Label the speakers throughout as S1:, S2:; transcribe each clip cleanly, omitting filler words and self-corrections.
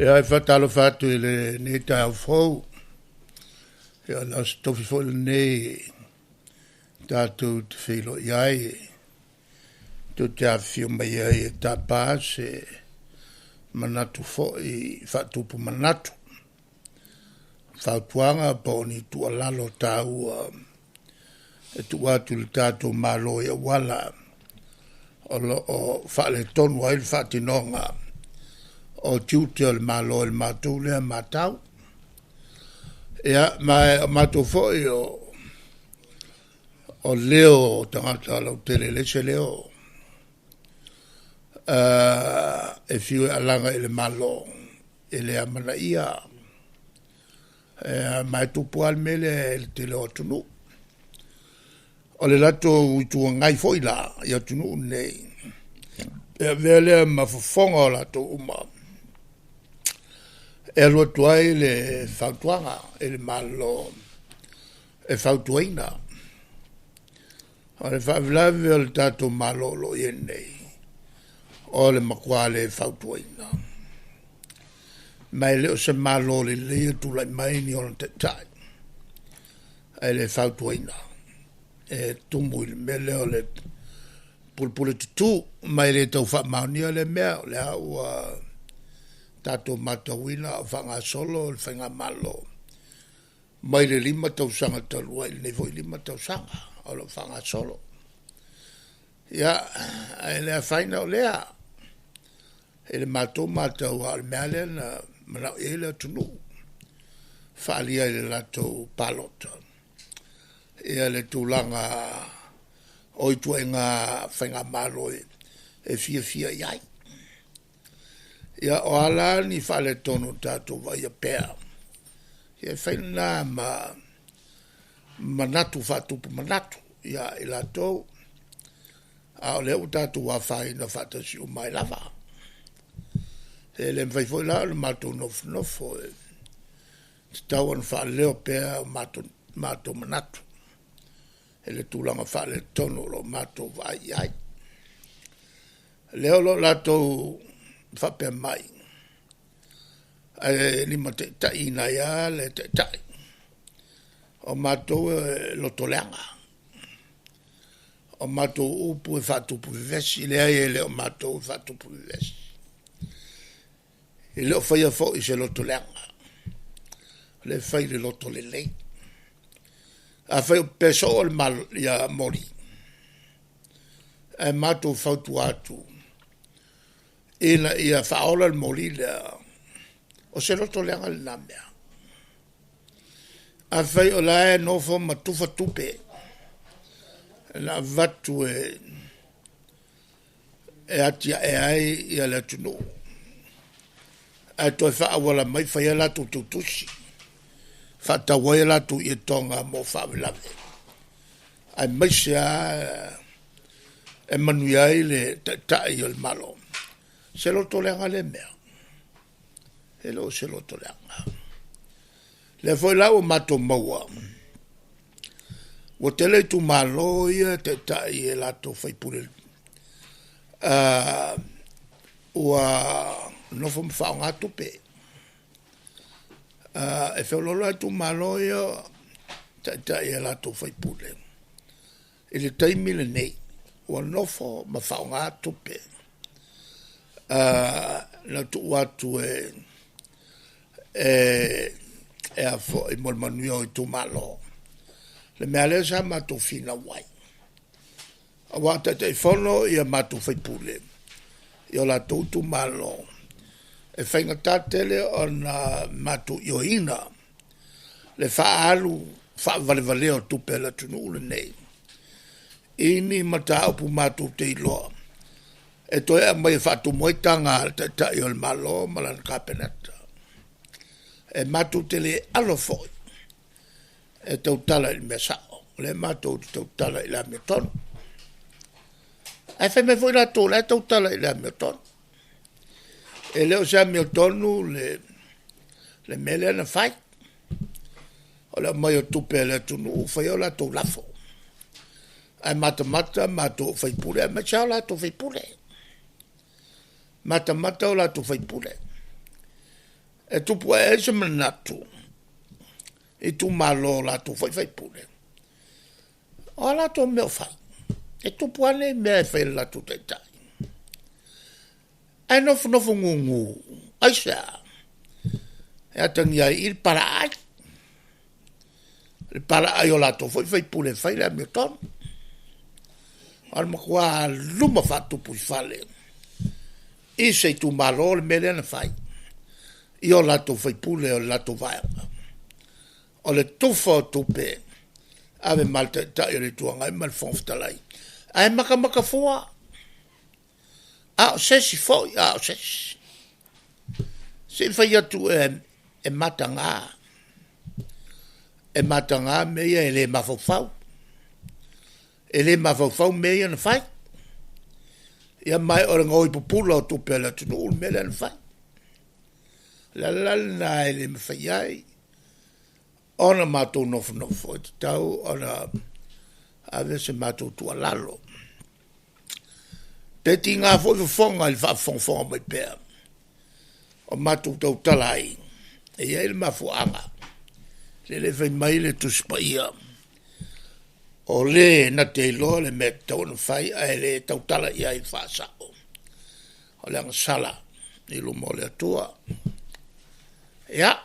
S1: Ia, e faatalofa atu i lenei taeao fou, ia ona o se tofi foi lenei tatou te feiloai ai, tou te afifio mai ai e tapa se manatu foi faatupu manatu, fautuaga po o ni tuualalo taua e tuu atu i le tatou Malo i auala o lo o faaletonu ai le faatinoga o tiute o le Malo i le matou lea matau. Ia, ma o matou foi o leo o tagata lautele e leai se leo, e fiu e alaga i le Malo, e le amanaia. Ma e tupu lava le mea lea i le tele o atunuu. O le latou Itu Agai foi la i atunuu nei, e avea lea ma fofoga o latou uma e alu atu ai le fautuaga i le Malo e fautuaina. O le faalavelave o le tatou Malo o lo o i ai nei, o le matua le fautuaina. Ma e le o se Malo lelei e tulai mai ni ona taitai ae le fautuaina. E tumu i le mea lea o le pulepuletutu ma e le tau faamaonia lea mea, o lea ua tatou matauina a o faagasolo le Faigamalo mai le 5 tausaga talu ai i lenei foi 5 tausaga o lo o faagasolo. Ia, ae le afaina o lea, i le matou matau aua o le mea lava lea na manao i ai le atunuu, faaalia i le latou palota le tulaga o ituaiga Faigamalo e fiafia i ai. Ia, o a la ni faaletonu ua tatou vaaia pea, ia e fai lena ma manatu faatupu manatu ia i latou, a o lea ua tatou afaina faatasi uma ai lava. E le mafai foi la ona matou nofonofo, e tatau ona faaleo pea o matou manatu i le tulaga faaletonu o lo o matou vaai i ai. O lea o lo o latou faapea mai, ae limataitaiina ai lava le Taitai, o matou e loto leaga, o matou upu e faatupu vevesi. E leai e le o matou e faatupu vevesi, e le o faia foi i se loto leaga, o lea e fai i le loto lelei. Afai o pepe soo ia moli, ae matou fautua atu ina ia faaola le moli lea, o se loto leaga lena mea? Afai o la e nofo ma tufa tupe na avatu e atiae ai le atunuu, ae toe faaauala mai fai ai a latou teutusi, faatau ai a latou ietoga mo faalavelave, aemaise lava e manuia ai le Taitai o le Malo. O se loto leaga lea mea? E le o se loto leaga. O lea foi la ua matou maua, ua tele itumalo ia e taitai e latou sui usufono ua nonofo ma faaaoga tupe. E feoloolo lava itumalo ia o taitai e latou sui usufono i le taimi lenei, ua nofo ma faaaoga tupe na tuu atu e mo le manuia o itumalo. Le mea lava lea sa matou finau ai, aua o Taitaifono a matou sui usufono i o latou itumalo, e faigata tele ona matou ioeina le faaalu faavalevalea o tupe a le atunuu lenei i ni mataupu matou te iloa e toe aumai e faatumu ai taga a le Taitai o le Malo ma lana Kapeneta. E matou te le alo foi e tautala i le mea sao, o lea matou te tautala i le amiotonu. Ae fai mai foi latou o la e tautala i le amiotonu. E le o se amiotonu le mea lea na fai, o le aumai o tupe a le atunuu fai ai a latou lafo, ae matamata matou o sui usufono aemaise lava o latou sui usufono, matamata o latou sui usufono. E tupu ae ai se manatu i itumalo o latou foi faipule, o a latou mea o fai? E tupu lava nei mea e fai e le latou taitai. Ae nofonofo gugu, aisea? E atagia ai i i le palaaai, le palaaai o latou foi faipule e fai le amiotonu. O le matua luma faatupu i fale i se itumalo le mea lea na fai i o latou faipule o le latou vaega. O le tufa o tupe, ave ma le Taitai o le Itu Agai ma le Fofoga Fetalai, ae matamata fua, a o se isi foi, a o se isi. Se i fai atu ea e mataga, e mataga mea ia e le mafaufau, e le mafaufau mea ia na fai. Ia ma o le gaoi pupula o tupe a le atunuu le mea lea na fai. O le ala la lena e le mafai ai ona matou nofonofo, e tatau ona ave se matou tuualalo. Pe tiga foi fofoga i le faafogafoga mai pea o matou tautala ai, e i ai le mafuaaga. Lele e fai mai le Tusi Paia, o le na te iloa le mea e tatau ona fai ae le tautala i ai faasao, o le agasala i luma o le Atua. Ia,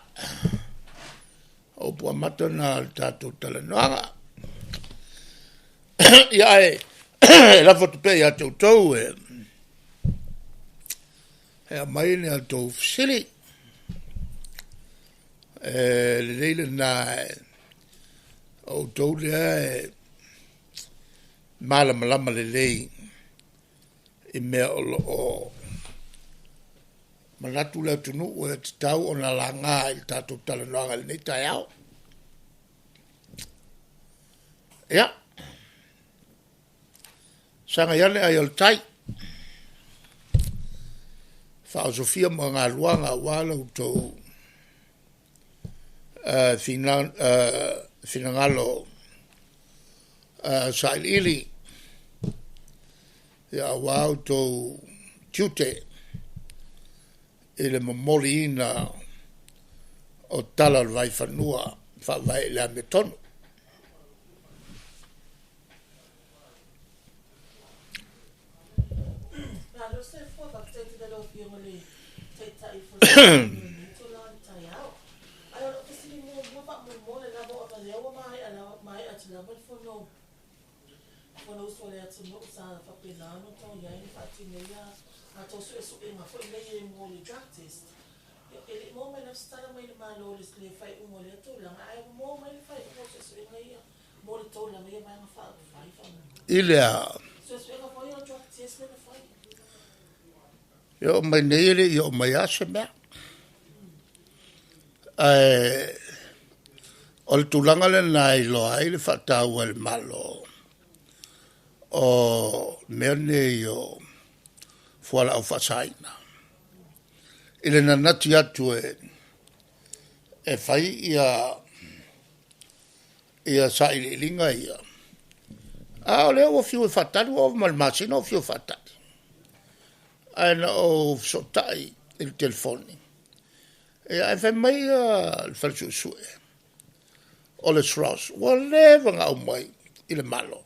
S1: o upu amata na o le tatou talanoaga. Ia ae lafo atu pea ia te outou e aumai ni a outou fesili. E lelei lena, o outou lea e malamalama lelei i mea o lo o manatu le atunuu e tatau ona laga i le tatou talanoaga i lenei taeao. Ia, sagai ane ai o le tai, faaosofia moegaluaga aua lo outou finagalo sailiili, ia aua outou tiute i le momoliina o tala o le vaifanua e faavae i le amiotonu.
S2: Malo le soifua, faafetai tele i lau Afioga i le Taitai foi i lenei itula o le taeao. Ae o lau fesili muamua faamolemole lava ona o lea ua maea atu lava le fono Fonousu a le atunuu sa faapena ona outou i ai ma faatino ai a outou suesuega foi nei mo le drug test. E le i maua mai lava se tala mai le Malo i le faaiuga o lea tulaga, ae ua maua mai le faaiuga o suesuega ia mo le tou lava ia Vaega Faaupufai faamolemole?
S1: I le a?
S2: Suesuega foi ia o drug test lea na fai.
S1: E oo mai nei e le i oo mai lava se mea. Ae o le tulaga lena e iloa ai le faataua e le Malo o mea nei o fualaau faasaina i le nanati atu e fai ia sailiiliga ia, a o lea ua fiu e faatali, ua ova ma le masina o fiu e faatali. Ae na ou fesootai i le telefoni, ae fai mai le fale suesue o le SROS ua leva ona aumai i le Malo,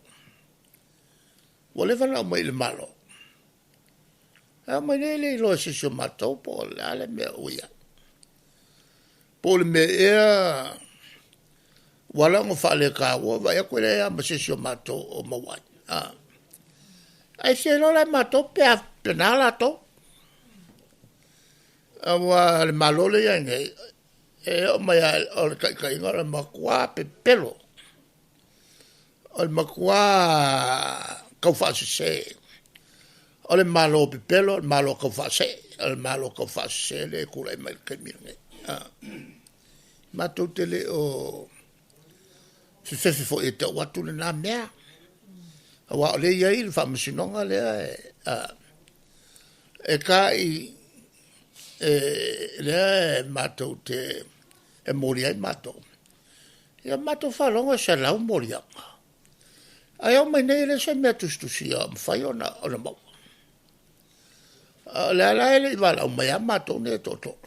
S1: ua leva ona aumai i le Malo. Ae oo mai nei e le iloa e se isi o matou po o le a le mea ua i ai. Po o le mea ea ua ala ona faale-taua, vaai atu e leai lava ma se isi o matou o maua ai. Ae fia iloa la e matou pe a pe na latou. Aua o le Malo lea e i ai nei, e oo mai lava o le taitaiga o le matua pepelo, o le matua taufaasese. O le Malo pepelo, o le Malo taufaasee, o le Malo taufaasese lea e tulai mai i le taimi lenei. Matou te le o fefefe foi e tau atu lena mea, aua o lea e i ai le Faamasinoga lea e tai lea e matou te e molia ai matou. Ia matou faalogo e 100 moliaga, ae oo mai nei e leai se mea tusitusia o mafai ona maua. O lea la e le i valaau mai ia matou nei e toatolu.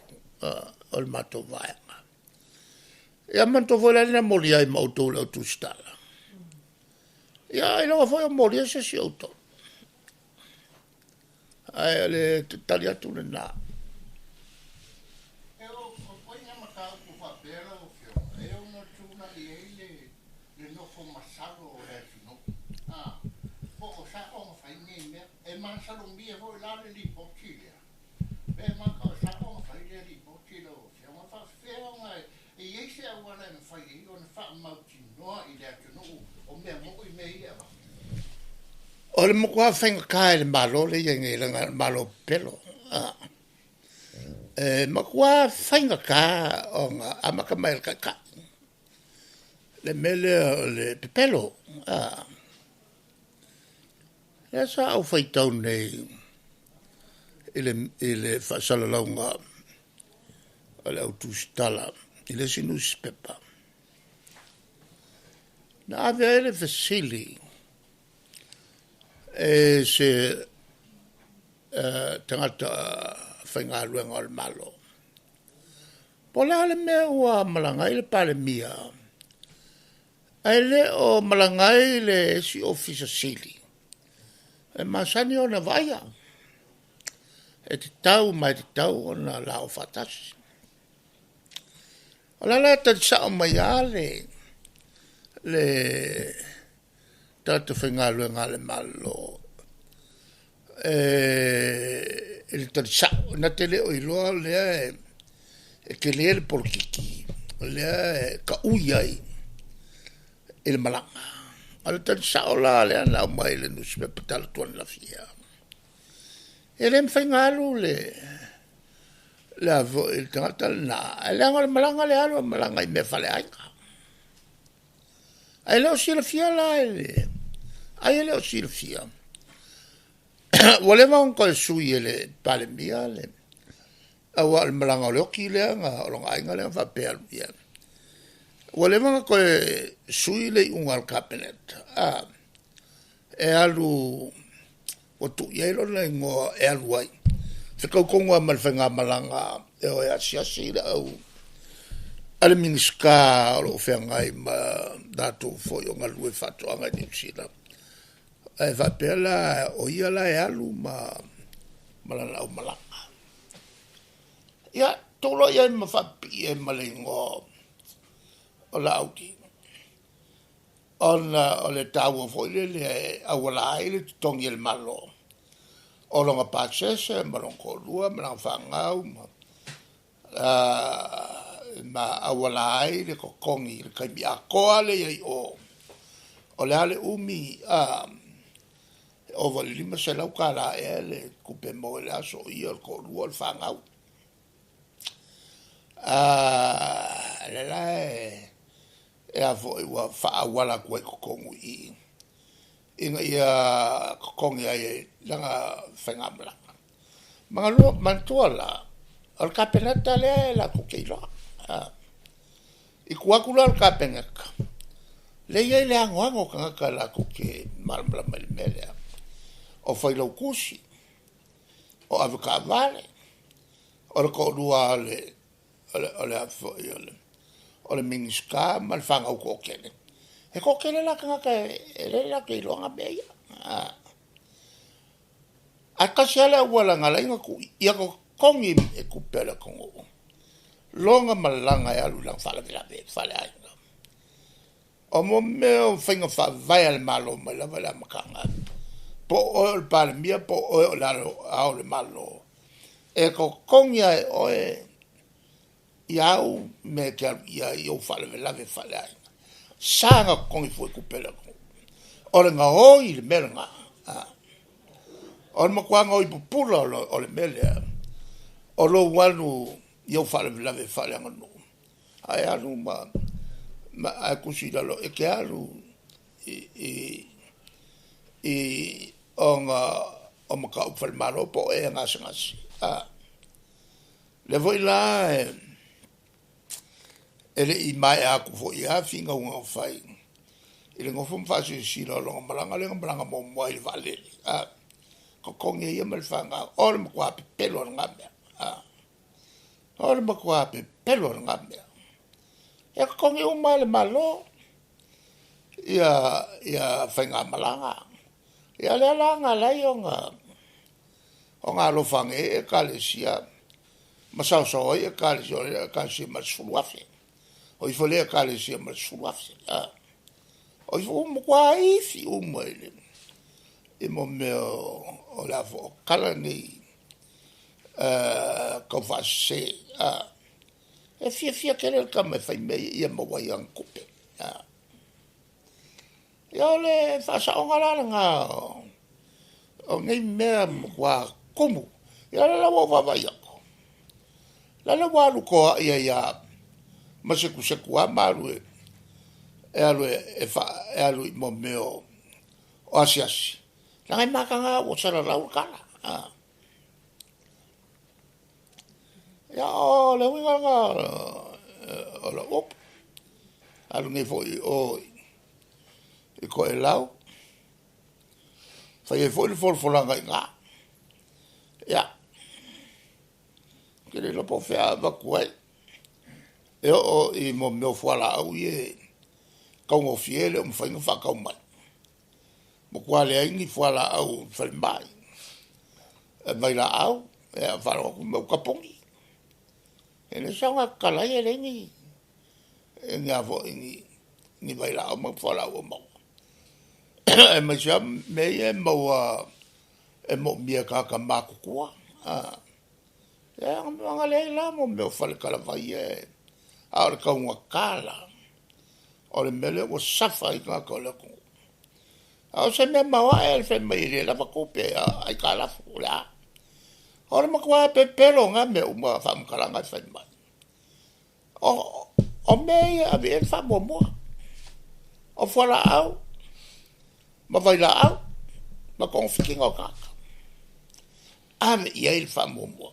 S1: o le matou vaega. Ia manatua foi la le na molia ai ma outou le au tusitala. Ia ailoga foi o molia se isi o outou. Ae o le tali atu lena.
S3: E o ituaiga mataupu faapea lau Afioga, e ono tulai ai le nofo masalo o le atunuu, po o sao ona fai nei mea. E masalomia foi la le lipoti lea, pe mata o sao ona fai lea lipoti lau Afioga. E faapefea ona e i ai se auala e mafai ai ona faamautinoa i le atunuu o mea moni mea ia e avatu?
S1: O le matua faigata i le Malo lea e i ai nei, leaga o le Malo pepelo. E matua faigata ona amata mai e le Taitai le mea lea o le pepelo. Lea sa ou faitau nei i le faasalalauga a le au tusitala i le isi nusipepa, na ave ai le fesili e se tagata faigaluega o le Malo, po o le a le mea ua malaga ai le Palemia ae le o malaga ai le isi Ofisa Sili e masani ona vaaia, e tatau ma e tatau ona o la o faatasi. O la la e tali sao mai lava le tagata faigaluega a le Malo i le tali sao, na te le o iloa o lea e tele le polokiki, o lea e taui ai i le malaga. O le tali sao la lea na aumai i le nusipepa talaatu ananafi ea, e le mafai ona alu le tagata lena, leaga o le malaga lea e alu o le malaga i mea faaleaiga. Ae le o silafia la e le, ai e le o silafia, ua leva ona toe sui e le Palemia le, aua o le malaga o le oti lea na, o lona aiga lea na faapea e alu i ai. Ua leva ona toe sui le iuga a le Kapeneta e alu, ua tuu i ai lona igoa e alu ai, fetau tonu lava ma le faigamalaga e o e asiasi le au a le Minisita o lo o feagai ma latou foi o galulue faatoaga i Niu Sila. Ae faapea la o ia la e alu ma lana aumalaga. Ia, tuu loa i ai ma faapipii i ai ma le igoa o Laauli, ona o le taua foi lele e auala ai le totogi e le Malo o lona pasese ma lona toalua ma lana fanau ma auala ai le totogi i le taimi atoa lea e i ai i o, o le a le umi e ova i le $500 ea le tupe e maua i le aso o ia o le toalua o le fanau. Lea la e a foi ua faaauala atu ai i totonu i i, ina ia totogi ai e lana faigamalaga. Manatua la, o le Kapeneta lea e latou te iloa. I tua atu la o le Kapeneta, lea e i ai le anoano o tagata latou te malamalama i le mea lea. O failautusi, o avetaavale, o le toalua o le Minisita ma le fanau toatele. E toatele la tagata e lea latou te iloa mea ia. Ae tasi lava le auala na ala ai ona tuu ia totogi e tupe a le atunuu lona malaga e alu i lana faalavelave faaleaiga. O mo mea o faiga faavae a le Malo mai lava i le amataga, po o oe o le Palemia po o oe o le Ao o le Malo, e totogi lava e oe ia au mea e te alu i ai i ou faalavelave faaleaiga. Sa ona totogi fua i tupe a le atunuu. O le gaoi i le mea lena, o le matua gaoi pupula o le mea lea, o lou alu i ou faalavelave faaleaganuu, ae alu ma ae tusi i lalo e te alu i ona o mataupu faale-Malo po o e gasegase. Lea foi la e le i maea atu foi lava finauga na fai i le nofo ma faasilasila o lona malaga lea na malaga muamua ai i le vaalele, totogi e ia ma le fanau. O le matua pepelo lava o lena mea. O le matua pepelo o lena mea. E totogi uma e le Malo ia ia faigamalaga. Ia lea la na ala ai ona ona alofa ane ai Ekalesia ma saosao ai Ekalesia, o le Ekalesia ma le 10,000. O ifo lea Ekalesia ma le 10,000. A. O ifo ua matua ifi uma i le i mo mea o le a foi o tala nei tau faasese. A. E fiafia tele le tama e fai mea ia ia maua ai ana tupe. A. Ia o le faasaoga la lena o nei mea matua tumu. Ia o lea la ua ou vaavaai atu, la le ua alu toai ai lava ma sekuseku lava ma alu e alu e alu i mo mea o asiasi, leaga e mataga ua salalau le tala. Ia o le uiga lena o lau upu. Alu nei foi i o i Toelau, fai ai foi le folafolaga i ina. Ia, ou te le iloa po o fea a avatu ai, e oo i mo mea o fualaau ia e taugofie e le o mafai ona faatau mai. Matua leai ni fualaau i falemai, vailaau, ia faalogo atu fai mai ua tapuni. E leai se aoga e tatala ai e leai ni ni a foi ni ni vailaau ma ni fualaau o maua. Aemaise lava mea ia e maua e moomia e tagata matutua. Ia ona leai la mo mea o faletalavai ia, a o le taugata la o le mea lea ua suffer ai tagata o le atunuu. A o se mea maoae le fai mai e le lava tupe aitalafu o le a? O le matua pepelo o na mea uma faamatalaga e fai mai. O mea ia e ave i ai le faamuamua, o fualaau ma vailaau ma togafitiga o tagata. Ave i ai le faamuamua.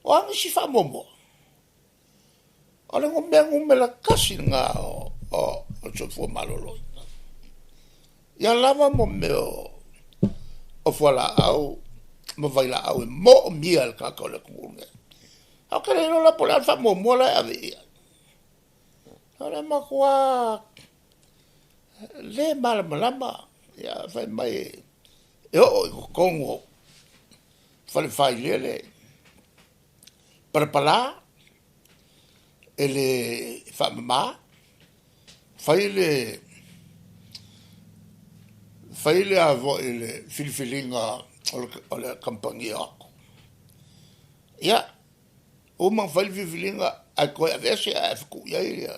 S1: O a nisi faamuamua? O le mea numera tasi lena o le soifua maloloina. Ia lava mo mea o fualaau ma vailaau e moomia e le tagata o le atunuu lenei. Ae ou te le iloa la po o le a le faamuamua la e ave i ai. O le matua le malamalama, ia fai mai e oo i totonu o fale failele palapala, e le faamama, fai le fai le a foi le filifiliga o le kamupani e o atu. Ia, uma ona fai le filifiliga ae toe aveese ae tuu i ai ia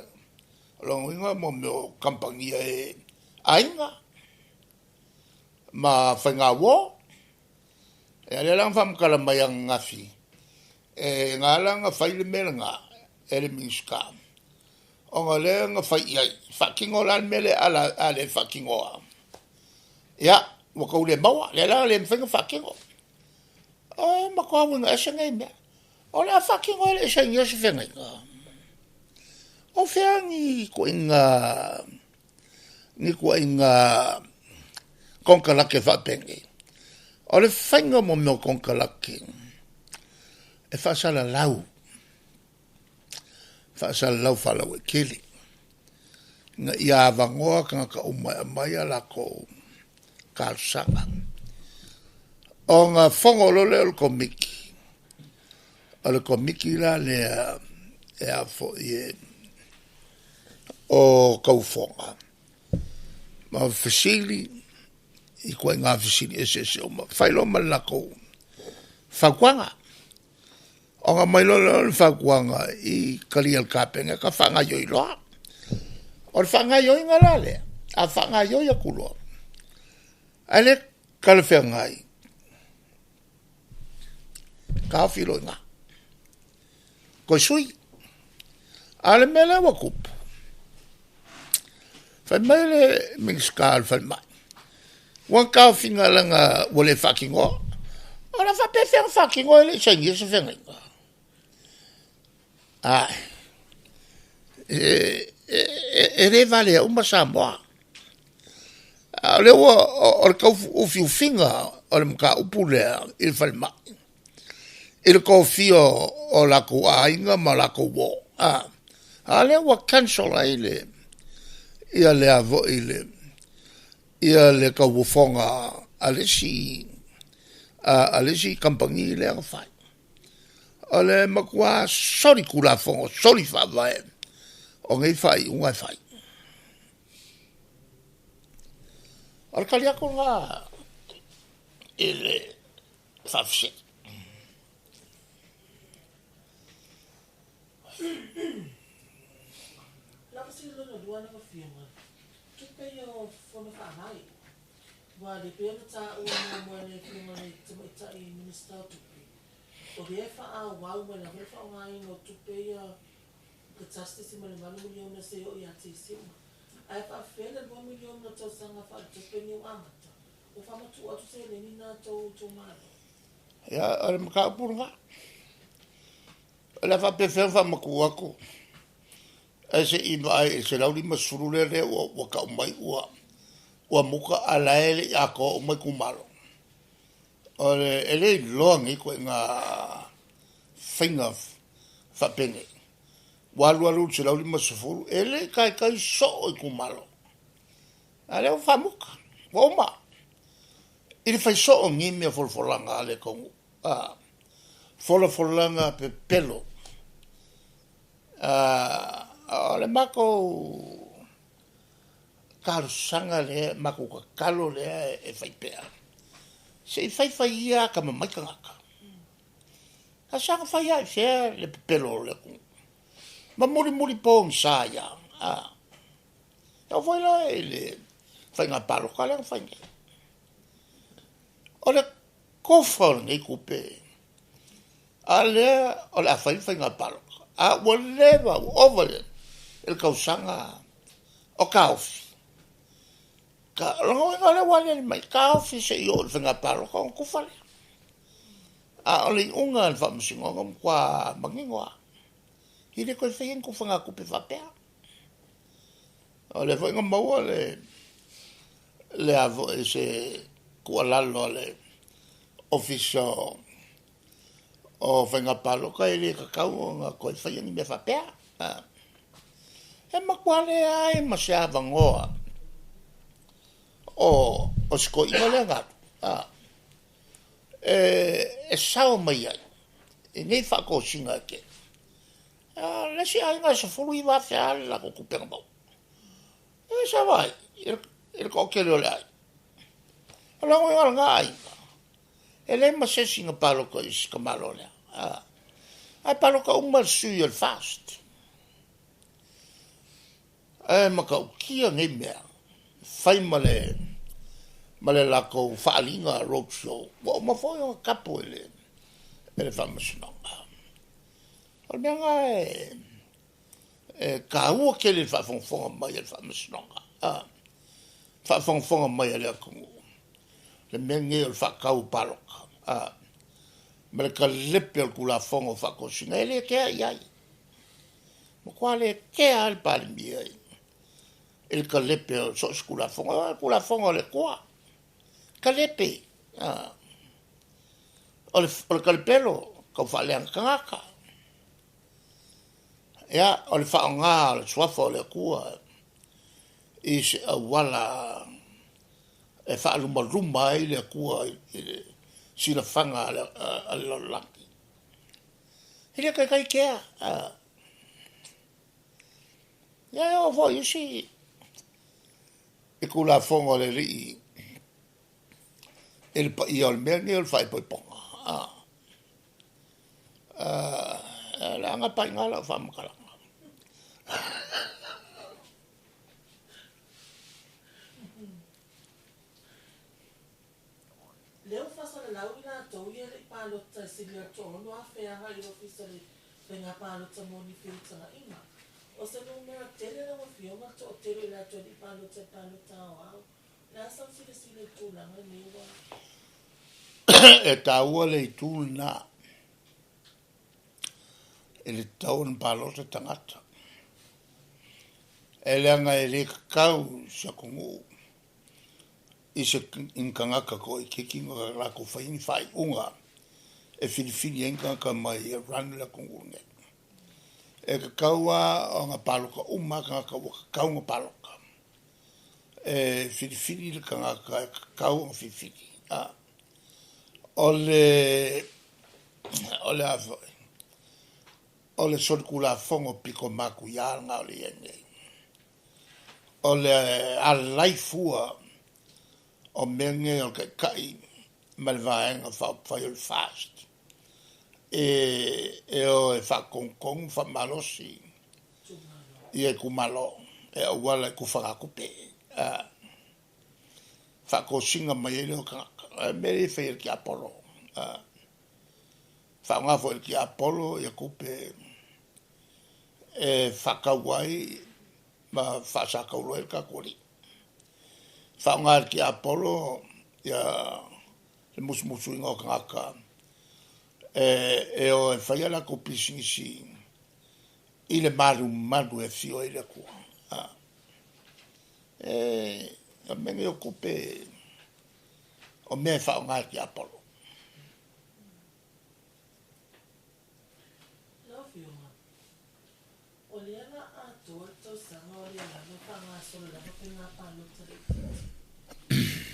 S1: o lona uiga mo mea o kamupani e aiga ma faigauo. Ia lea la na faamatala mai ananafi, e na ala ona fai le mea lena e le Minisita, ona o lea na fai i ai, faatino la le mea lea a le faatinoa, ia ua tau le maua, lea la e le mafai ona faatino. E matua uiga ese nei mea. O le a faatino ai e le sainia se feagaiga? O fea ni ituaiga konekarate faapenei? O le faiga mo mea o konekarate e faasalalau, faasalalau faalauaitele, ina ia avanoa tagata uma e aumai a latou talosaga. Ona fono loa lea o le Komiti, o le Komiti la lea e a foi e o taufoga ma fesili ituaiga fesili eseese uma, fai loa ma le latou fautuaga. Ona aumai loa lea o le fautuaga i talia e le Kapeneta faagaioi loa. O le faagaioiga la lea, a faagaioi atu loa, ae le talafeagai, taofi loa i ina, toe sui. A o le mea lea ua tupu, fai mai le Minisita o le Falemai, ua na taofiga leaga ua le faatinoa. O le a faapefea ona faatino e le i sainia se feagaiga? Ae, e le valea uma Samoa. A o lea ua, o le tau ufiufiga o le mataupu lea i le falemai. i le kofia o lakou aiga ma lakou uo. A, a lea ua cancel ai le ia le a foi le ia le tauofoga a le isi a le isi kamupani lea na fai. O le matua soli tulafono, soli faavae o nei faaiuga e fai. O le tali atu lena i le faafesili.
S2: Lau fesili lona lua lau Afioga, tupe ia o Fono Faavae, ua le pei ona taua muamua e le Afioga i le Tamaitai Minisita o Tupe, o lea e faaauau mai lava le faaaogaina o tupe ia le $1.8 miliona seia oo ia Tesema. Ae faapefea le $2 miliona o le tausaga faaletupe lenei ua amata, ua faamatuu atu seleni na a outou itumalo?
S1: Ia, o le mataupu lena. O le a faapefea ona faamatuu atu ae se i vaai i le 150 lea lea ua tau mai ua ua muta a la e le i atoa uma itumalo. O le e le iloa nei ituaiga faiga faapenei. Ua alu alu i le 150 e le i taitai soo itumalo. A lea ua faamuta, ua uma. I le fai soo o nei mea folafolaga a le taunuu. A, folafolaga pepelo. A, o le matou talosaga lea, matou tatalo lea e fai pea, se i faifai ia atamamai tagata. A saga fai lava i fea le pepelo o le atunuu ma mulimuli pogisa ai lava. A, e oo foi la i le faiga palota lea na fai nei. O le tofa o lenei tupe, a lea o le a fai le faiga palota, a ua leva, ua ova i le tausaga o taofi. Ka, o lona uiga o lea ua aliali mai, taofi se i oo i le faiga palota ona tufa lea. A o le iuga a le faamasinoga ua matua manino lava, e le toe faia ni tufagatupe faapea. O lea foi na maua le le a foi se tuualalo a le Ofisa o Faiga Palota e le tatau ona toe faia ni mea faapea. E matua leai ma se avanoa o si toeaina lea na alu e sao mai ai i nei faatosina e tele. O le isi aiga e 19,000 lava le latou tupe na maua. E sao ai i le toatele o le aiga. O lona uiga o lena aiga, e leai ma se isi na palota i si tamaloa lea. Ae palota uma le sui o le FAST. Ae matautia nei mea, fai ma le ma le latou faaaliga road show, ua uma foi ona tapu e le faamasinoga. O le mea lena e taua tele i le faafogafoga mai a le faamasinoga, faafogafoga mai a le atunuu, le mea lenei o le faatau palota, ma le talepe o le Tulafono o Faatosina, e le kea i ai. Matua le kea lava le Palemia i le talepe o so o se Tulafono, o le Tulafono a le Atua, talepe. O le talepelo, tau faaleaga tagata. Ia, o le faaaoga o le suafa o le Atua i se auala e faalumaluma ai le Atua i le silafaga a le lalolagi. E le taitai kea. Ia, e oo foi i isi i Tulafono a le Alii i le paia o le mea lenei o le faaipoipoga. O le a gapa i ina lau faamatalaga.
S2: Lea ua faasalalau i latou ia e le i palota e sili atu 6,000 agai i le Ofisa o le Faiga Palota mo ni feutagaiga. O se numera tele lau Afioga le toatele o i latou e le i palota i le palota aoao. O le a sau silasila i le tulaga lenei ua.
S1: E taua le itu lena i le tatau ona palota tagata. E leaga e le tatau se atunuu i se tagata toaitiiti ona latou faia ni faaiuga. e filifili ai ni tagata mai e run le atunuu lenei. E tatau lava ona palota uma lava tagata ua tatau ona palota. E filifili le tagata e tatau ona filifili. O le o le a foi o le solitulafono pito matuia lena o le i ai nei. O le alai fua o mea nei o le taitai ma le Vaega Faaupufai o le FAST e o e faatonutonu ma faamalosi ia itumalo e auala i tufagatupe faatosina mai ai lea o tagata. O le mea lea e fai e le tiapolo, faaaoga foi e le tiapolo ia tupe e faatau ai ma faasataulo ai le tatou alii. Faaaoga e le tiapolo ia le musumusuina o tagata e o e fai a latou pisinisi i le malumalu e afio ai le Atua. O mea nei o tupe o mea e faaaoga e le tiapolo.
S2: Lau Afioga, o lea la atoa le tausaga o lea lava faagasolo lava faiga palota laitiiti,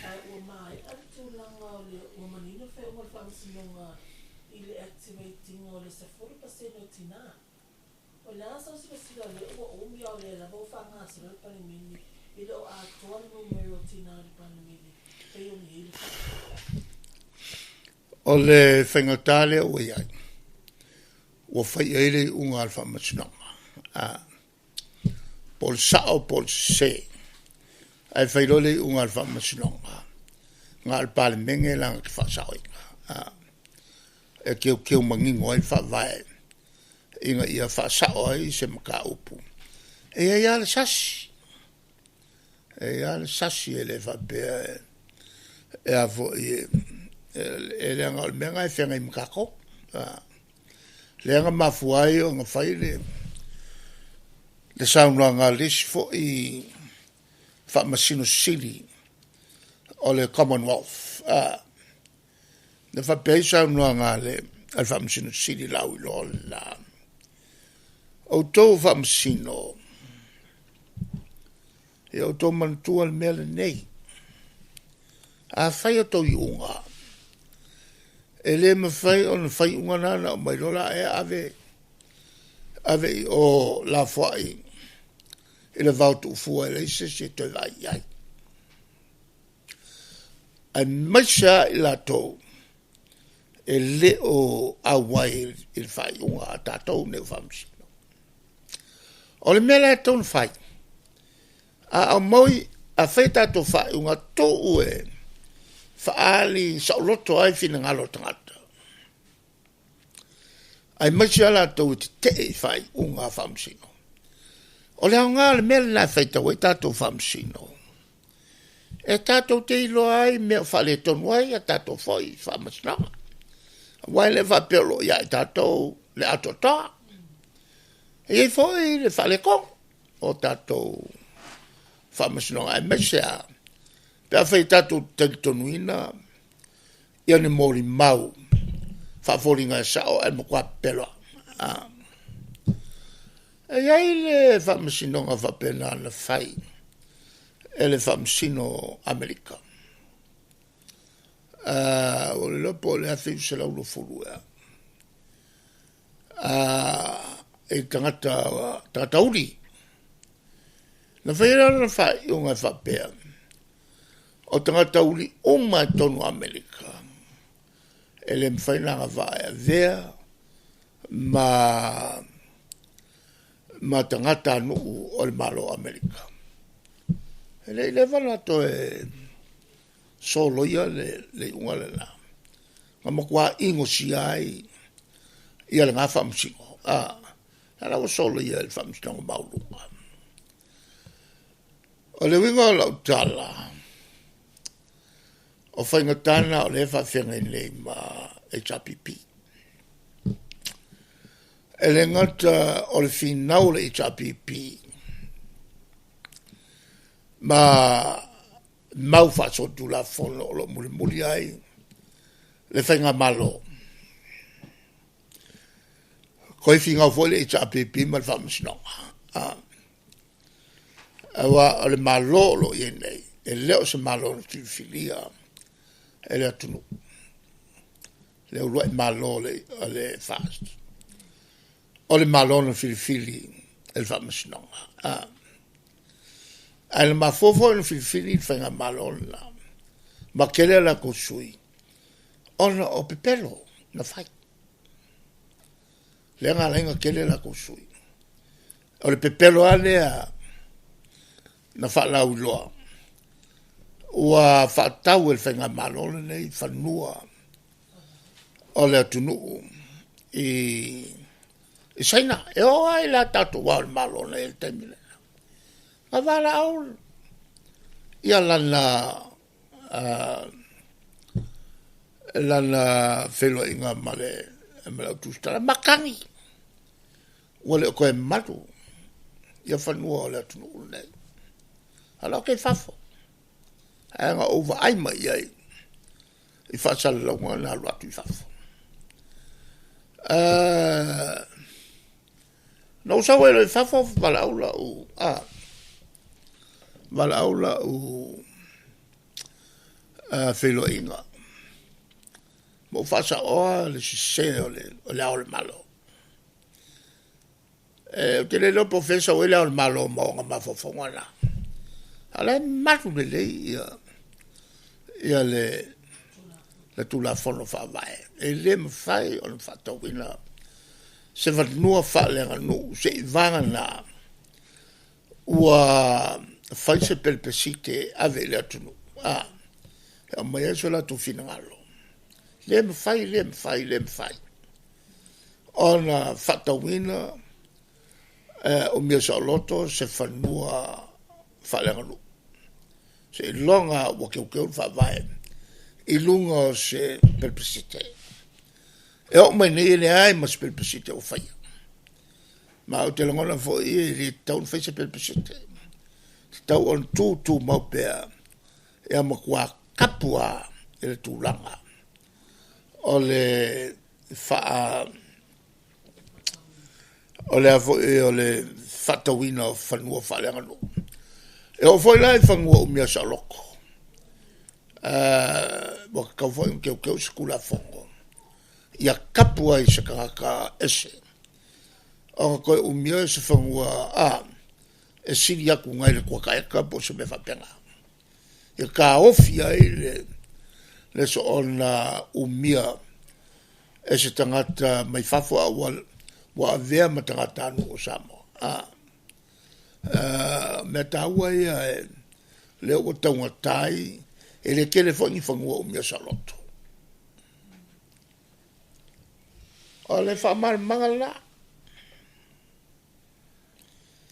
S2: ae ua maea le tulaga o le ua manino faaiuga o le Faamasinoga i le activate ina o le 10% o tinã. O le a sau silasila o lea ua umi a o lea lava ua faagasolo le Palemene e le o atoa le numera o tinã i le Palemene pei ona i ai le faaiuga.
S1: O le faigata lea ua i ai, ua fai i ai le iuga a le Faamasinoga, po o le sao po o le sese, ae fai loa le iuga a le Faamasinoga, na o le Palemene laga te faasaoina, e teuteu manino ai le Faavae ina ia faasao ai se mataupu. E i ai lava le sasi, e i ai lava le sasi e le faapea e a foi e leaga o le mea lena e feagai ma tatou. Lea na mafua ai ona fai le saunoaga a le isi foi Faamasino Sili o le Commonwealth, na faapea ai saunoaga a le Faamasino Sili lauiloa le la, outou o Faamasino, ia outou manatua le mea lenei, afai a outou iuga, e le mafai ona fai iuga na ona aumai loa la ave ave i o lafoai i le vao tuufua e leai se isi e toe vaai i ai. Aemaise lava i latou e le o auai i le faaiuga a tatou nei o Faamasino. O le mea la e tatau ona fai, a aumai, a fai a tatou faaiuga, tuu e faaali saoloto ai finagalo o tagata, aemaise lava latou e tetee i faaiuga a Faamasino. O le aoga o le mea lena e faitau ai tatou Faamasino, e tatou te iloa ai mea o faaletonu ai a tatou foi Faamasinoga. Aua e le faapea o lo o ia i tatou le atoatoa. E i ai foi le faaletonu o tatou Faamasinoga, aemaise lava pe afai tatou te talitonuina ia ni molimau faafoliga e sao ae matua pepelo lava. E i ai le faamasinoga faapena na fai e le Faamasino o Amerika. Ua ou le iloa po o le 1920 ea, i tagata, tagata uli. Na fai ai lana faaiuga e faapea, o tagata uli uma i totonu o Amerika, e le mafai ona agavaa e avea ma tagatanuu o le Malo o Amerika. E le i leva ona toe soloia le iuga lena, na matua inosia ai ia lena faamasino, a la ua soloia e le Faamasinoga Maualuga. O le uiga o lau tala, o faigata na o lea e faafeagai nei ma HRPP. E le gata o le finau o le HRPP ma mau faasolitulafono o lo o mulimuli ai le Faigamalo. Toe finau foi le HRPP ma le Faamasinoga. Aua o le Malo o lo o i ai nei, e le o se Malo na filifilia e le atunuu, le uluai Malo o le FAST, o le Malo na filifili e le Faamasinoga. Ae na mafua foi ona filifili le Faigamalo lena ma tele a latou sui ona o pepelo na fai, lea na ala ai ona tele latou sui. O le pepelo lava lea na faalauiloa ua faatau e le Faigamalo lenei fanua o le atunuu i Saina. E oo lava i le tatou Ao o le Malo na i ai i le taimi lena, na valaau ia lana feiloaiga ma le au tusitala, matagi ua le o toe malu ia fanua o le atunuu lenei. A o la e i fafo, ae na ou vaai mai i ai i faasalalauga na alu atu i fafo. Na ou sau ai loa i fafo valaau lau feiloaiga ma ou faasaoa le sese o le Ao o le Malo. Ou te le iloa po o fea e sau ai le Ao o le Malo ma ona mafaufauga na, a o la e malu lelei ia le Tulafono Faavae, e le mafai ona faatauina se fanua faaleaganuu seiavagana ua fai se pelepesite e ave i le atunuu e aumai ai so latou finagalo. Le mafai, le mafai, le mafai ona faatauina umia saoloto se fanua faaleaganuu seiloga ua teuteu le Faavae i luga o se pelepesite. E oo mai nei e leai ma se pelepesite o faia, ma ou te lagona foi e le tatau ona fai se pelepesite, e tatau ona tutumau pea ia matua tapu lava i le tulaga o le o le a foi o le faatauina o fanua faaleaganuu. E oo foi la i fanua umia saoloto, ua tatau foi ona teuteu se Tulafono ia tapu ai i se tagata ese ona toe umia se fanua e sili atu nai le kuata eka po o se mea faapena, ia taofi ai le soona umia e se tagata mai fafo a ua avea ma tagatanuu o Samoa. O mea taua ia lea ua taugata ai, e le tele foi ni fanua umia saoloto. O le faamalamalamaga lena.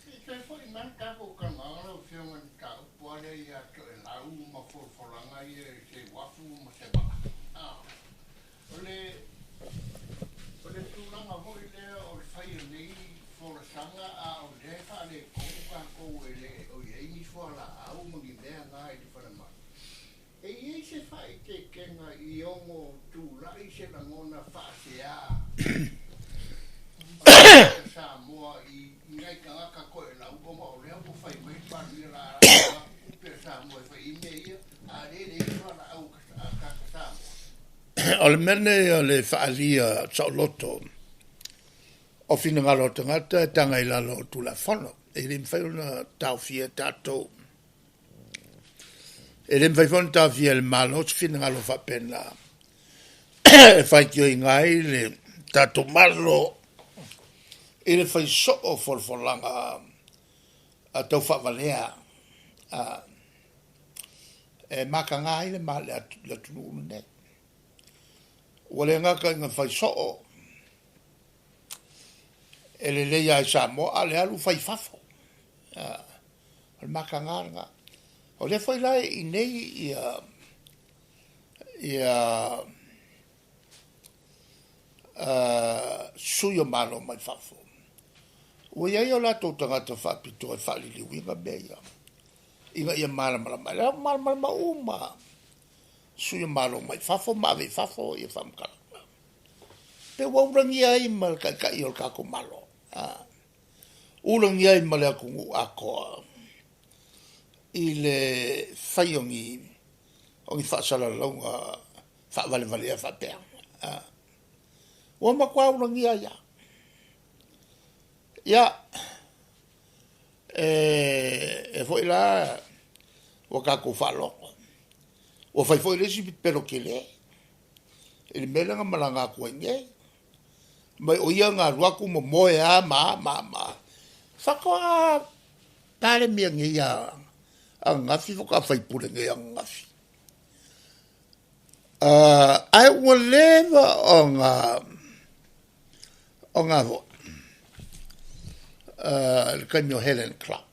S3: Se i toe foi mai le tatou talanoaga lau Afioga i le mataupu lava lea ia Toelau ma folafolaga ia i se uafu ma se vaa. O le tulaga foi lea o le fai o nei folasaga a o lea e faaletonu tatou e le o i ai ni fualaau ma ni mea na i le falemai. E i ai se faaeteetega i ono tulai se lagona faasea o le Samoa i nai tagata toelau ona o lea ua fai mai le Palemia o le a tuu atu tupe a Samoa e fai ai mea ia, a o lea e leai ni fualaau a tagata Samoa?
S1: O le mea lenei o le faaalia saoloto o finagalo o tagata e taga i lalo o le Tulafono. E le mafai ona taofia e tatou, e le mafai foi ona taofia e le Malo se finagalo faapena e faitioina ai le tatou Malo i le fai soo o folafolaga taufaavalea e mataga ai le atunuu lenei. Ua le gata ina fai soo e lelei lava i Samoa, a o le alu fai i fafo. O le mataga lena. O lea foi la e i inei sui o Malo mai fafo, ua i ai o latou tagata faapitoa e faaliliuina mea ia, ina ia malamalama. O la ua malamalama uma sui o Malo mai fafo ma ave i fafo ia faamatalaga. Pe ua ulagia ai ma le Taitai o le tatou Malo, ulagia ai ma le atunuu atoa i le fai o ni faasalalauga faavalevalea faapea. Ua matua ulagia ai lava. Ia, e foi la ua tatou faalogo, ua fai foi le isi pepelo tele i le mea lea na malaga atu ai nei, ma o ia na alu atu momoe lava ma a ma a ma a. Faatoa Palemia nei ananafi faatoa faipule nei ananafi. Ae ua leva ona foi le taimi o Helen Clark,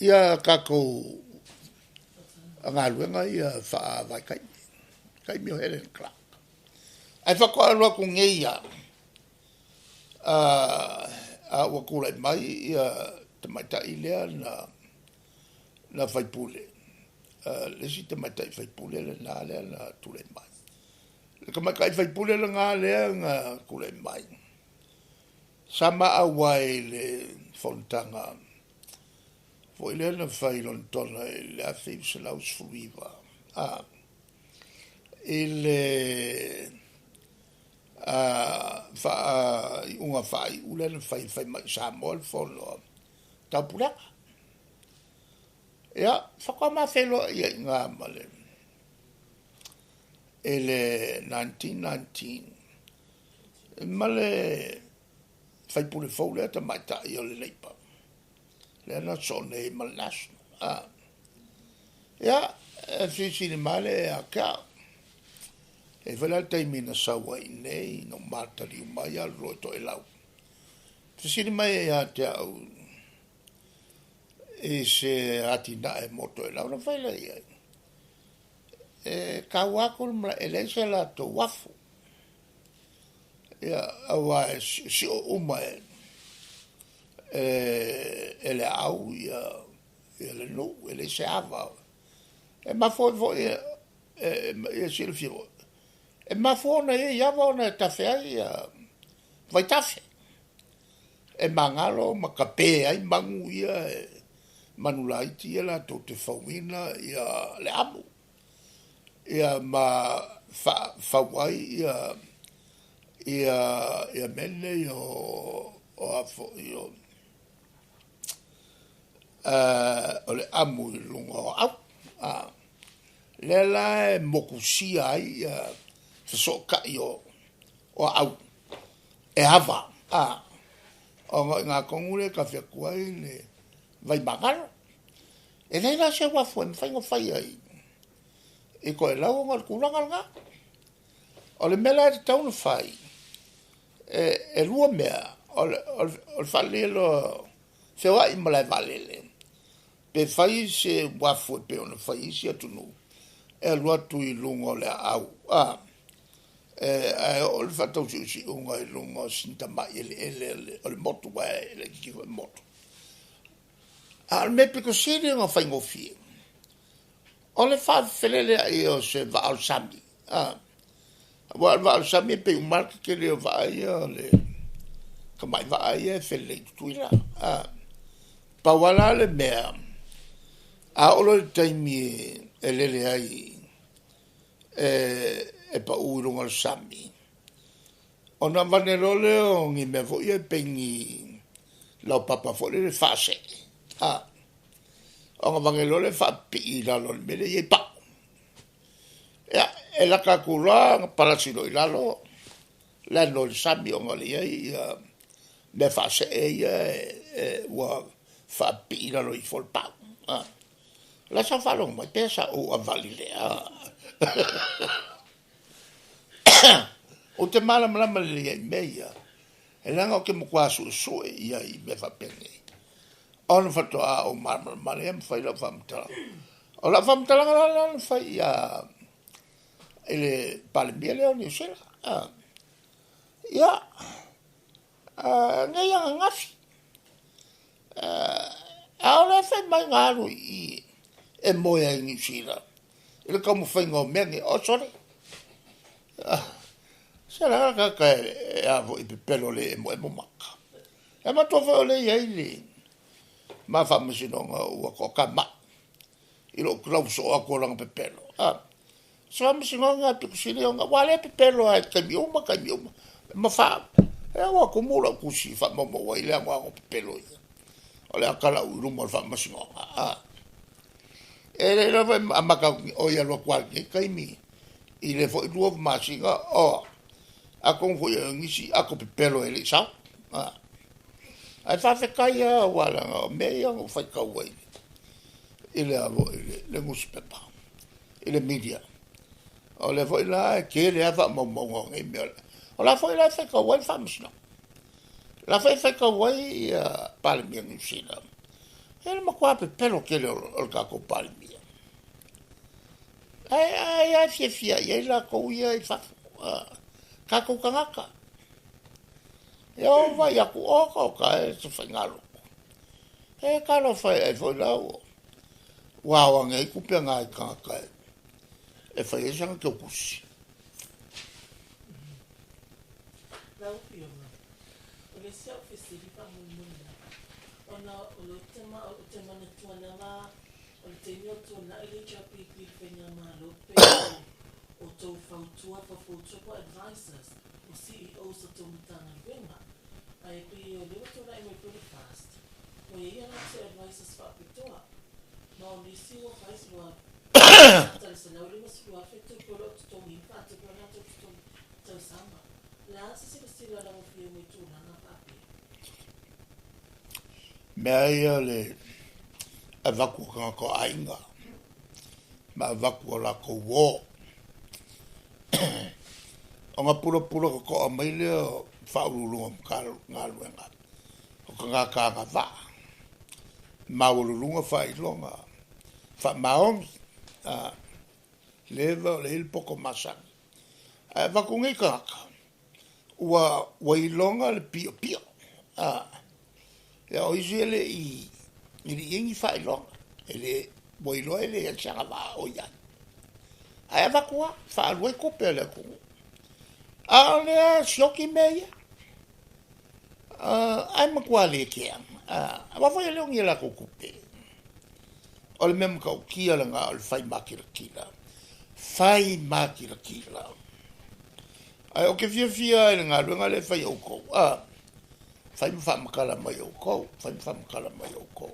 S1: ia tatou galuega ia faavaitaimi, taimi o Helen Clark. Ae faatoa alu atu nei lava a ua tulai mai ia tamaitai lea na faipule, le isi tamaitai faipule lena lea na tulai mai. Le tamaitai faipule lena lea na tulai mai, sa ma auai i le fonotaga foi lea na fai i Lonetona i le 1919, i le faaiuga faaiu lea na fai e fai mai i Samoa le fono a Taupulega. Ia, faatoa ma feiloai ai i ina ma le i le 1919 ma le faipule fou lea tamaitai o le Labour, lea na sosoo nei ma le National. Ia, e fesilisili mai lea ia te au, e i ai foi la le taimi na sau ai i inei ina ua ma taliu mai alu loa i Toelau. Fesili mai ai ia te au i se atinae mo Toelau, ona fai lea i ai, e taua atu le malae, e leai se latou uafu. Ia, aua e sio uma e le aau ia le nuu, e leai se ava. E mafua ai foi, ia silafia foi, e mafua ona i ai ava ona e tafe ai ia vaitafe, e magalo ma tape ai manu ia, manu laiti ia latou te fauina ia le amu, ia ma faafau ai ia mea nei o a foi o le amu i luga o aau. Lea la e motusia ai ia fesootai o aau e ava, ona o i ina tonu lea e tafe atu ai le vaimagalo. E leai la se uafu e mafai ona faia i Toelau ona o le tulaga lena. O le mea la e tatau ona fai, e lua mea, o le faaleleia loa, feoai malae vaalele, pe fai se uafu e pei ona fai e isi atunuu, e alu atu i luga o le aau, ae oo le faatausiusiuga i luga o sina tamai eleele o le motu, aua e laitiiti foi le motu. A o le mea pito sili ona faigofie, o le faafeleleai o se vaa o le sami, aua o le vaa o le sami e pei uma lava le tetele o vaa ia o le tamai vaa ia e felelei i Tutuila. Pau lava la le mea, a oo loa i le taimi e lele ai e pau i luga o le sami, ona avane loa lea o ni mea foi ia pei ni laupapa foi lele faasee, ona avane loa lea faapipii i lalo o le mea lea e i ai pau. Ia, e lata atu loa ona palasi loa i lalo, land loa i le sami ona o lea e i ai ia mea faasee ia ua faapipii i lalo ifo o le pau. O le a sau faalogo mai pe sa ou avali lea. Ou te malamalama lelei ai i mea ia, e leaga ou te matua suesue i ai i mea faapenei, ona faatoa ou malamalama lea ma fai lau faamatalaga. O lau faamatalaga la lea na fai ia i le Palemia lea o Niu Sila. Ia, nei ananafi, a o lea fai mai na alu i i e moe ai i Niu Sila i le taumafaiga o mea nei, oh sole. Se la ka e a foi pepelo le emo emo maka. E matua foi o le i ai le ma faamasinoga ua toatamai i lou lauso atu o lana pepelo. Se faamasinoga pito sili ona ua le pepelo lava i taimi uma taimi uma ma faa e ua tumu lau tusi faamaumau ai le anoano pepelo ia. O le a talau i luma o le faamasinoga. E le lava e amata atu o ia alu atu lava i lenei taimi i le foi 2 masina o atonu foi o nisi ato pepelo e le i sau. Ae faafetai lava aua leaga o mea ia na ou faitau ai i le le nusipepa i le media. O lea foi la e tele lava faamaumauga o nei mea. O la foi la e faitau ai le faamasinoga. O la foi e faitau ai ia Palemia o Niu Sila. E le matua pepelo tele o le tatou Palemia. Ae ai fiafia i ai latou ia i fafo. Tatou tagata. E o vai atu o ka o ka e se faigalotu. E talofa e ai foi la ua ua ao ane ai tupe na i tagata e fai ai sana teutusi.
S2: Lau Afioga, o le isi au fesili faamolemole lava, ona o lea ou te manatua lava o le taimi o tuanai le HRPP i le faigamalo pei o outou fautua, faufautua po o advisors, o CEOs o tou Matagaluega. Ae pei o lea ua tulai mai foi le FAST, ua i ai a latou advisors faapitoa. Ma o nisi ua fai ua amata i le $150,000 tupe o lo o totogiina faatupe o latou totogi tausaga. O le a se silasila lau Afioga i tulaga faapea?
S1: Mea ia le avatu o tagata o aiga ma avatu o latou uo. Ona pulapula totoa mai lea o faauluuluga o Matagaluega o tagata agavaa, maualuluga faailoga, faamaoni, leva o le i ai le poto masani. Ae avatu nei tagata, ua iloga le piopio. Ia o isi e le i i ai ni faailoga, e le ua iloa e leai se agavaa o i ai. Ae avatu lava, faalu ai tupe a le atunuu. A o lea sioki mea ia. Ae matua le kea. Aua foi e le o ni a latou tupe. O le mea matautia lena o le fai makilatila. Fai makilatila. Ae ou te fiafia i le galuega lea e fai e outou. Fai ma faamatala mai e outou. Fai ma faamatala mai e outou.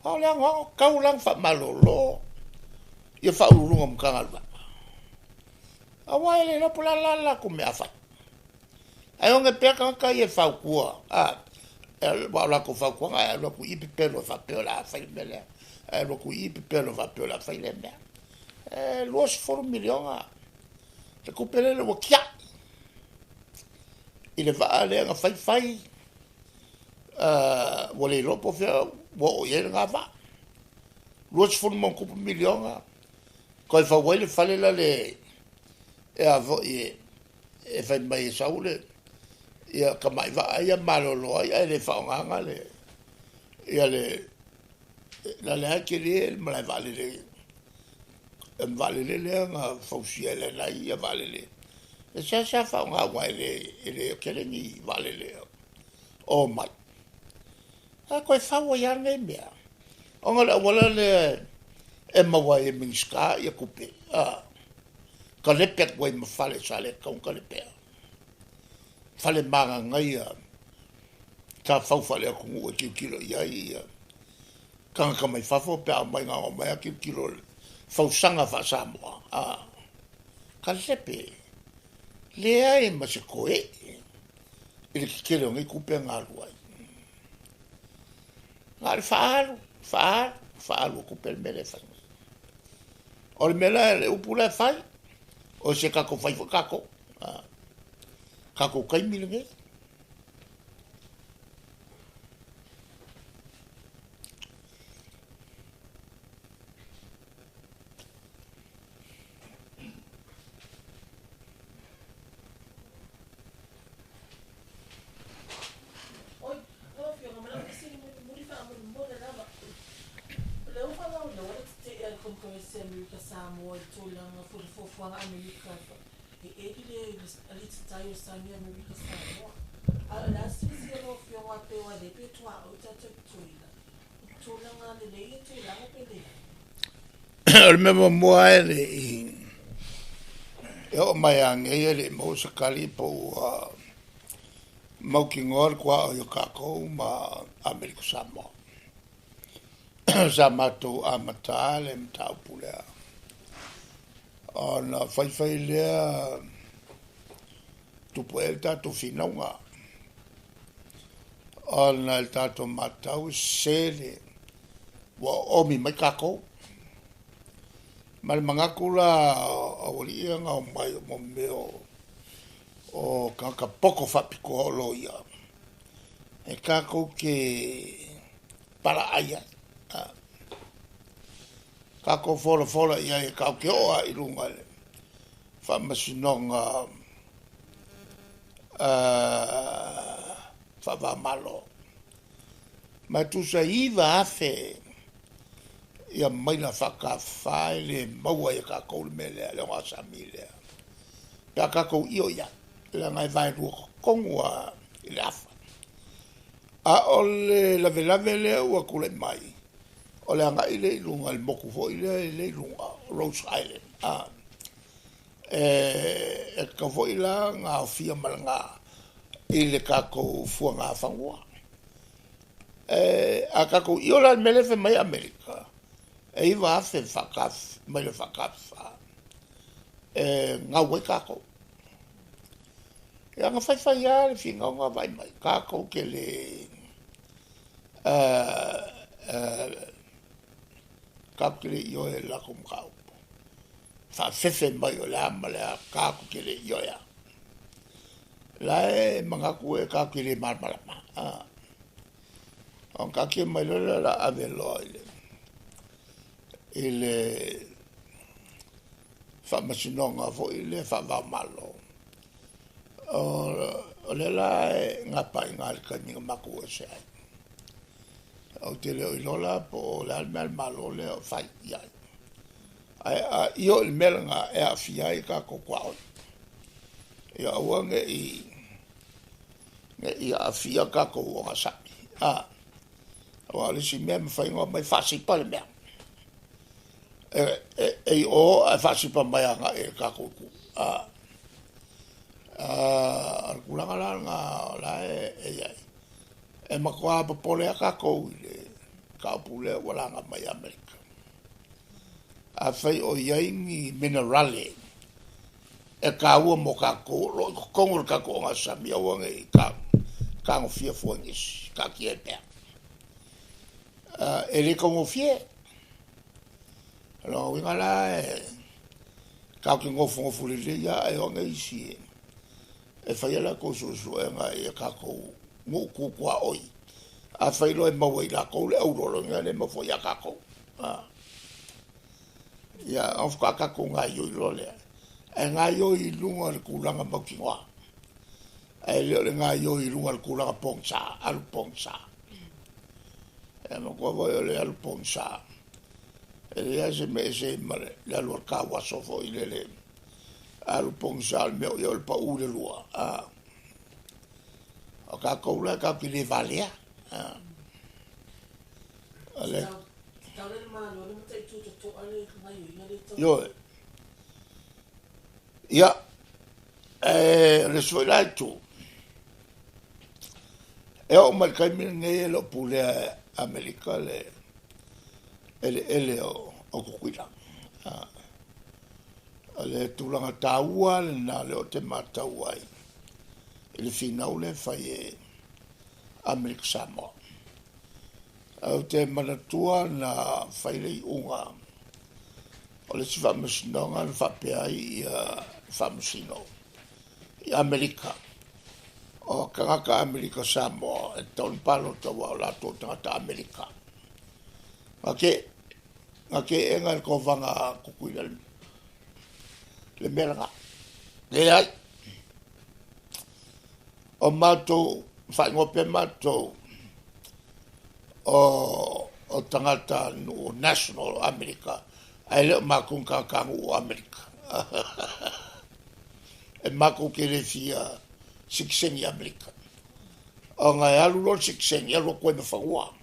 S1: A o le anoano tau la ona faamalolo ia faauluuluga o Matagaluega. Aua e le iloa po o le a la le latou mea a fai. Ae oge pea tagata ia e fautua. Aua o latou fautuaga ae alu atu i i pepelo e faapea o le a fai le mea lea. Ae alu atu i i pepelo e faapea o le a fai lea mea. E 20 miliona le tupe lele ua tiai i le vaa lea na fai fai ua le iloa po o fea ua oo i ai lena vaa. 20+ miliona toe fau ai le fale la le e a foi e fai mai e sau le ia tamai vaa ia malolo ai ae le faaaogaina le ia le la le a tele le malae vaalele vaalele lea na fausia e lanai ia vaalele e seasea faaaoga aua e le tele ni vaalele o mai. Ae toe fau ai lava lenei mea. Ona o le auala lea e maua ai e Minisita ia tupe. Kalepe atu ai ma fale sa le tatau ona kalepea. Fale magagaia sa fau faaleatunuu e tilotilo i ai ia tagata mai fafo pe a omai na ona omai lava tilotilo i le fausaga faa-Samoa. Kalepe, leai ma se koee i le tetele o nei tupe na alu ai. Na o le faaalu, faaalu, faaalu o tupe le mea lea e fai nei. O le mea la, le upu la e fai, o se tatou fai foi tatou. Tatou taimi lenei.
S2: Oi, lau Afioga, ma lau fesili mulimuli faamolemole lava. O lea ua faalaulaua le tetee a le Konekarisi a Amerika Samoa i tulaga foi le fuafuaga a Amerika E eli le alii-tatai o le sami Amerika Samoa. Ae o le a silasila lau Afioga pe ua le pe tuaoi tatou i Tutuila i tulaga lelei ia tulaga pe leai?
S1: O le mea muamua e le i e oo mai anei e le i maua se tali po ua mautinoa le tuaoi o tatou ma Amerika Samoa. Sa matou amata le mataupu lea ona faifai lea tupu ai le tatou finauga ona i le tatou matau e sese le ua oomi mai tatou. Ma le manatu la o aualii ia na omai o mea o tagata poto faapitoa o loia e tatou te palaai ai. Tatou folafola i ai e tatou te oo lava i luga i le faamasinoga faava-o-Malo. Ma e tusa e 9,000 ia maila faatafafa e le maua e tatou le mea lea, le ogasami lea, pe a tatou io i ai, leaga e vaelua totonu lava i le afa. A o le lavelave lea ua tulai mai, o le agai lea i luga i le motu foi lea e i luga, Rhodes Island, e tatau foi la ona aofia ma lena i le tatou fuagafanua. A tatou io la i le mea lea e fai mai ai Amerika, e 9,000 maila faatafafa e gau ai tatou. Ia na faifai lava le finauga vaai mai, tatou te le tatou te le ioe i le latou mataupu. Faafefe mai o le a ma le a, tatou te le ioe lava. La e manatu e tatou te le malamalama. Ona taatia mai loa lea o le a ave loa i le faamasinoga foi lea faava-o-Malo. O lea la e gapa i ina i le taimi na matou o ese ai. Ou te le o iloa la po o le a le mea a le Malo lea o fai i ai. Ae a io i le mea lena e aafia ai tatou tuaoi, ia aua ne i aafia tatou ogasami. Aua o le isi mea e mafai ona omai faasipa le mea. E i o ae faasipa mai agai i le tatou itu. O le tulaga la lena o la e i ai. E matua popole lava tatou i le mataupu lea ua laga mai e Amerika. Afai o i ai ni minerale e taua mo tatou o lo o i totonu o le tatou ogasami, aua ne i tagofia fua e nisi, taatia ai pea. E le taugofie. O lona uiga la e tatou te nofonofo lelei lava ae o ane isi e fai a latou suesuega i a tatou nuu tu tuaoi. Afai loa e maua e i latou le auro, o lona uiga e le maua fua ia tatou. Ia, ona faatoa tatou gaoioi loa lea, ae gaoioi i luga o le tulaga mautinoa, ae le o le gaoioi i luga o le tulaga pogisa, alu pogisa. E manatua foi o le alu pogisa, e leai lava se mea e ese ai ma le alu a le tauaso foi lele, alu pogisa o le mea o i ai o le pau i le lua. O tatou la tatou te le valea. Ioe. Ia, o le isi foi la itu, e oo mai i le taimi lenei e le o pulea e Amerika le eleele o Tutuila. O le tulaga taua lena lea ou te matau ai i le finau lea e fai e Amerika Samoa. Ou te manatua na fai le iuga o le isi faamasinoga na faapea ai ia faamasino i Amerika, o tagata Amerika Samoa e tatau ona palota aua o latou o tagata Amerika. Na teena e le kovana a Tutuila le mea lena. Leai, o matou, faaigoa pea matou o tagata nuu national o Amerika, ae le o matou ni tagatanuu o Amerika. E makou te le fia sikiseni i Amerika. Ona e alu loa le sikiseni, alu atu ai ma fanua.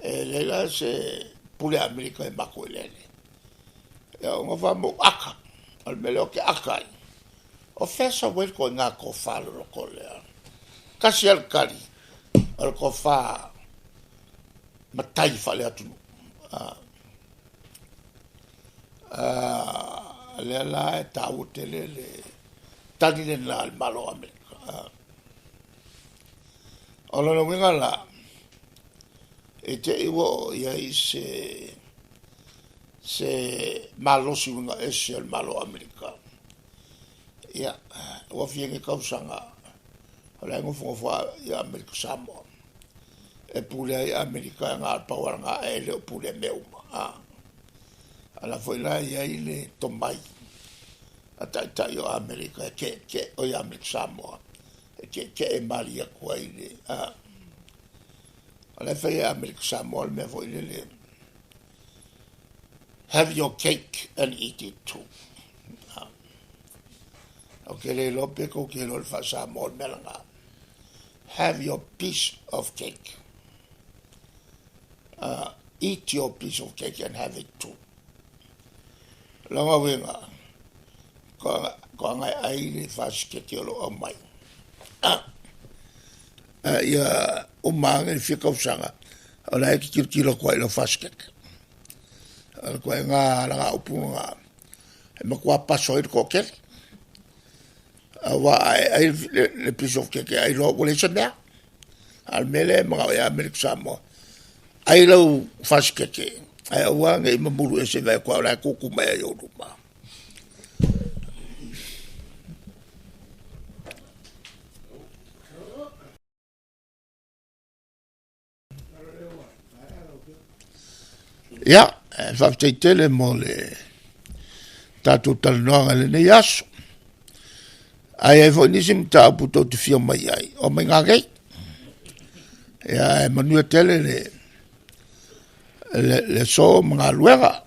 S1: E leai la se pule a Amerika i matou eleele. Ia ona fai mai ou aka, o le mea lea ou te aka ai, o fea sau ai le ituaiga tofa loloto lea? Tasi lava le tali, o le tofa matai faale-atunuu. Lea la e taua tele le tali lena a le Malo o Amerika. O lona uiga la, i te i ua oo i ai se malosi uiga ese o le Malo o Amerika, ia, ua fia nei tausaga o la e nofonofo lava ia Amerika Samoa, e pule ai Amerika na o le pau lava lena ae le o pulea mea uma. A la foi la e i ai le tomai a taitai o Amerika e tietie, o ia Amerika Samoa, e tietie malie atu ai le, o la e fai e Amerika Samoa le mea foi lele, have your cake and eat it too. Ou te le iloa pe tou te iloa le faa-Samoa o le mea lena. Have your piece of cake. Eat your piece of cake and have it too. Lona uiga, toaga e ai le fasiketi o lo o aumai. Ia uma ane le fia tausaga, o la e te tilotilo atu ai i lau fasikete. O le ituaiga alagaupu lena e matua paso ai le toatele. Aua a e ai le piece of cake e ai loa ua leai se mea. A o le mea lea e manao ai Amerika Samoa, ai lau fasikete, ae aua ne i mamulu ese vae atu ai o la e tutu mai ai i ou luma. Ia, e faafetai tele mo le tatou talanoaga i lenei aso. Ae i ai foi nisi mataupu tou te fia mai ai, o mai gagei. Ia, e manuia tele le aso ma galuega.